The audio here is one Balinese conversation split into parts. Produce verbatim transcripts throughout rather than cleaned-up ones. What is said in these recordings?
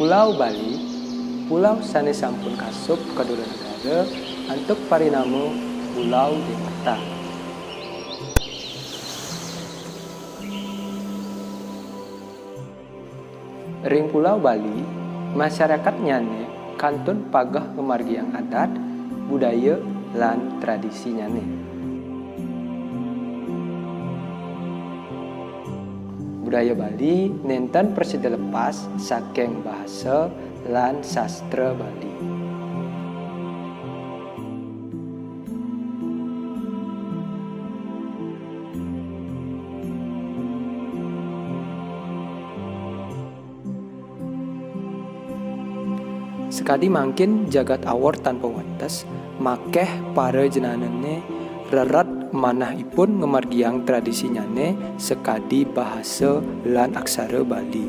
Pulau Bali, pulau sané sampun kasup kadura negara antuk parinama Pulau Dewata. Ring Pulau Bali, masyarakat nyané kantun pageh ngamargiang adat, budaya, lan tradisi nyané. Budaya Bali nénten prasida lepas saking bahasa lan sastra Bali. Sakadi mangkin jagat awor tanpa wates, makéh para jnanané rered manahipun ngamargiang tradisinyané sakadi bahasa lan aksara Bali.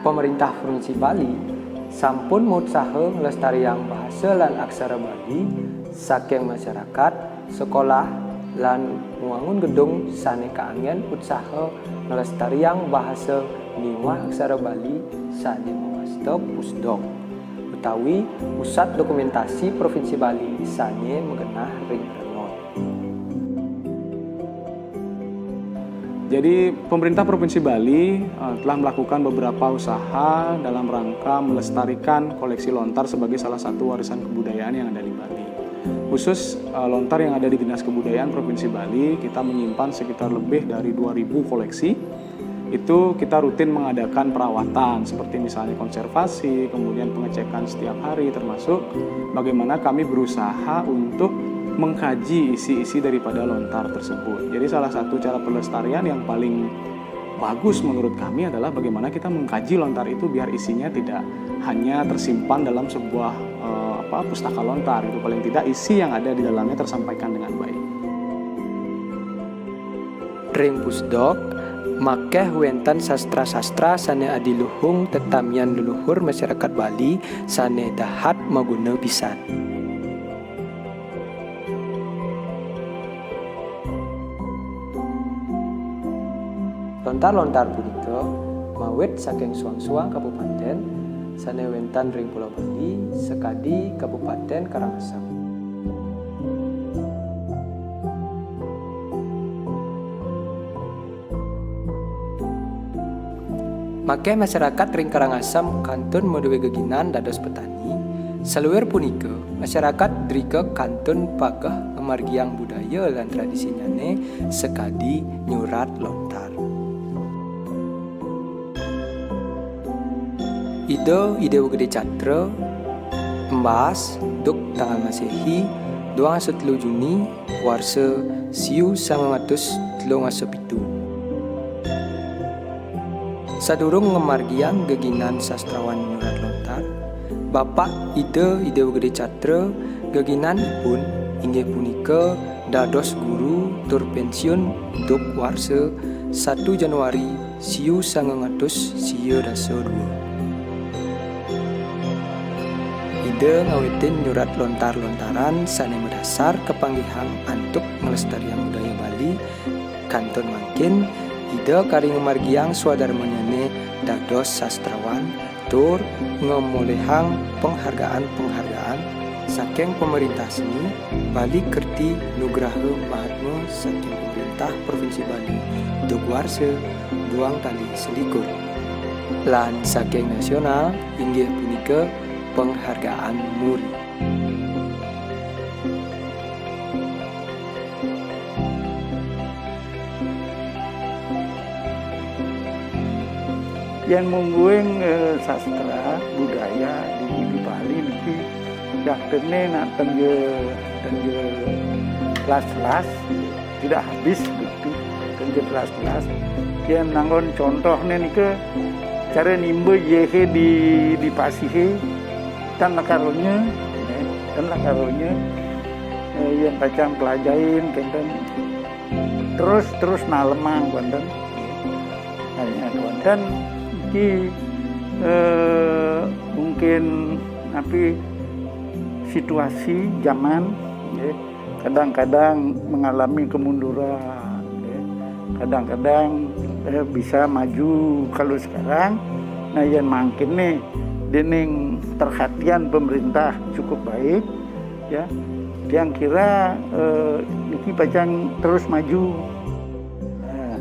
Pamréntah Provinsi Bali sampun mautsaha nglestariang bahasa lan aksara Bali saking masyarakat, sekolah, lan ngwangun gedung sané kaanggén utsaha nglestariang bahasa miwah aksara Bali sané mawasta Pusdok, utawi Pusat Dokumentasi Provinsi Bali sané magenah ring Rengod. Jadi, pemerintah Provinsi Bali, eh, telah melakukan beberapa usaha dalam rangka melestarikan koleksi lontar sebagai salah satu warisan kebudayaan yang ada di Bali. Khusus, eh, lontar yang ada di Dinas Kebudayaan Provinsi Bali, kita menyimpan sekitar lebih dari dua ribu koleksi. Itu kita rutin mengadakan perawatan, seperti misalnya konservasi, kemudian pengecekan setiap hari, termasuk bagaimana kami berusaha untuk mengkaji isi-isi daripada lontar tersebut. Jadi, salah satu cara pelestarian yang paling bagus menurut kami adalah bagaimana kita mengkaji lontar itu biar isinya tidak hanya tersimpan dalam sebuah, eh, apa, pustaka lontar gitu. Paling tidak isi yang ada di dalamnya tersampaikan dengan baik. Ring Pusdok, makéh wénten sastra-sastra sané adiluhung tetamian leluhur masyarakat Bali sané dahat maguna pisan. Lontar-lontar punika mawit saking suang-suang kabupatén sané wénten ring Pulau Bali, sakadi Kabupatén Karangasem. Makéh masarakat ring Karangasem kantun madué geginan dados petani. Saluir punika, masarakat drika kantun pageh ngamargiang budaya lan tradisinyané sakadi nyurat lontar. Ida I Déwa Gedé Catra, embas, duk tanggal Maséhi, duang dasa telu Juni, warsa siu sangang atus telung dasa pitu. Sadurung ngamargiang geginan sastrawan nyurat lontar, Bapak Ida I Déwa Gedé Catra, geginanipun inggih punika dados guru tur pensiun duk warsa satu Januari siu sangang atus sia dasa dua. Ida ngawitin nyurat lontar-lontaran sané madasar kapanggihang antuk nglestariang budaya Bali. Kantun mangkin, Ida kari ngamargiang swadarmanyané dados sastrawan tur ngamolihang penghargaan-penghargaan saking pamréntah seni, Bali Kerti Nugraha Mahatma saking pamréntah Provinsi Bali, duk warsa duang tali selikur. Lan saking nasional inggih punika penghargaan Muri. Yén mungguing, eh, sastra budaya di, di Bali niki, yaktiné nak ten ja, ten ja las-las, tidak habis gitu, ten ja las-las. Yén nanggon contohné nika, cara nimba yéhé di, di pasihé, tan lakar ronya, eh, tan lakar ronya, eh, yén pacang pelajahin, kénten terus, terus nalemang, kénten. Nah, kénten, niki Eh, mungkin tapi situasi zaman, ya, kadang-kadang mengalami kemunduran, ya. Kadang-kadang eh, bisa maju. Kalau sekarang, nah, yang mungkin nih, dening perhatian pemerintah cukup baik, ya. Yang kira eh, niki pacang terus maju. Nah,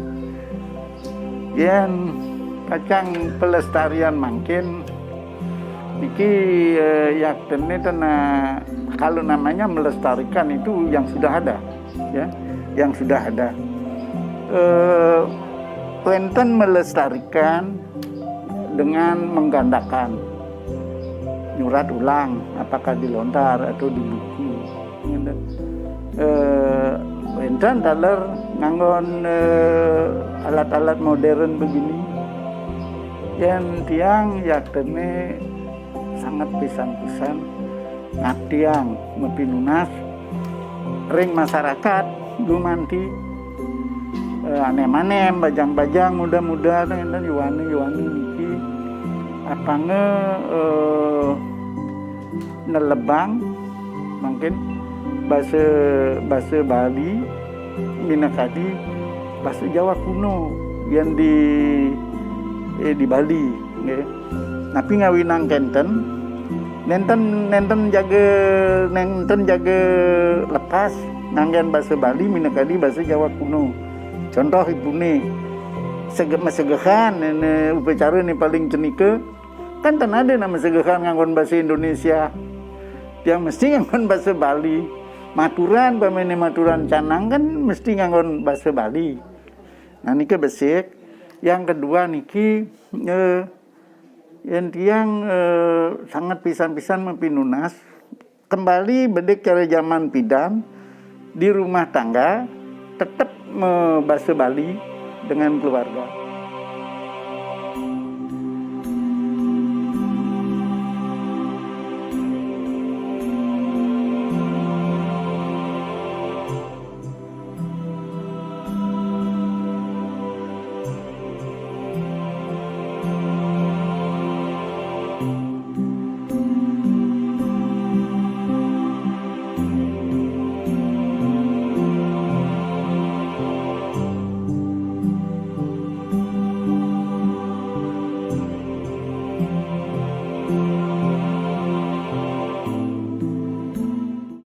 yang pacang pelestarian mungkin niki eh, yaktene tena, kalau namanya melestarikan itu yang sudah ada, ya, yang sudah ada. Eh, wenten melestarikan dengan menggandakan nyurat ulang, apakah di lontar atau di buku. Ngenten. Eh, wenten taler nganggon eh, alat-alat modern begini. Yang tiang yaktene sangat pisan-pisan ngabdiang mapinunas ring masyarakat gumanti eh, anem-anem, bajang-bajang, muda-muda, enten yuwani-yuwani niki apanga eh, nelebang mungkin basa basa Bali minakadi basa Jawa kuno yang di eh, di Bali, nggih. Napi ngawinang kenten, nenten nenten jaga nenten jaga lepas nganggen basa Bali minakadi basa Jawa kuno. Contoh ipune, sege- masegehan, ne, upacara ne paling cenika, kan ten ada nak masegehan nganggon basa Indonesia. Yang mesti nganggon basa Bali. Maturan, pamene maturan canang kan mesti nganggon basa Bali. Nah, niki besik. Yang kedua niki eh, yang tiang eh, sangat pisan-pisan mapinunas kembali bedik cara zaman pidan di rumah tangga tetap basa Bali dengan keluarga.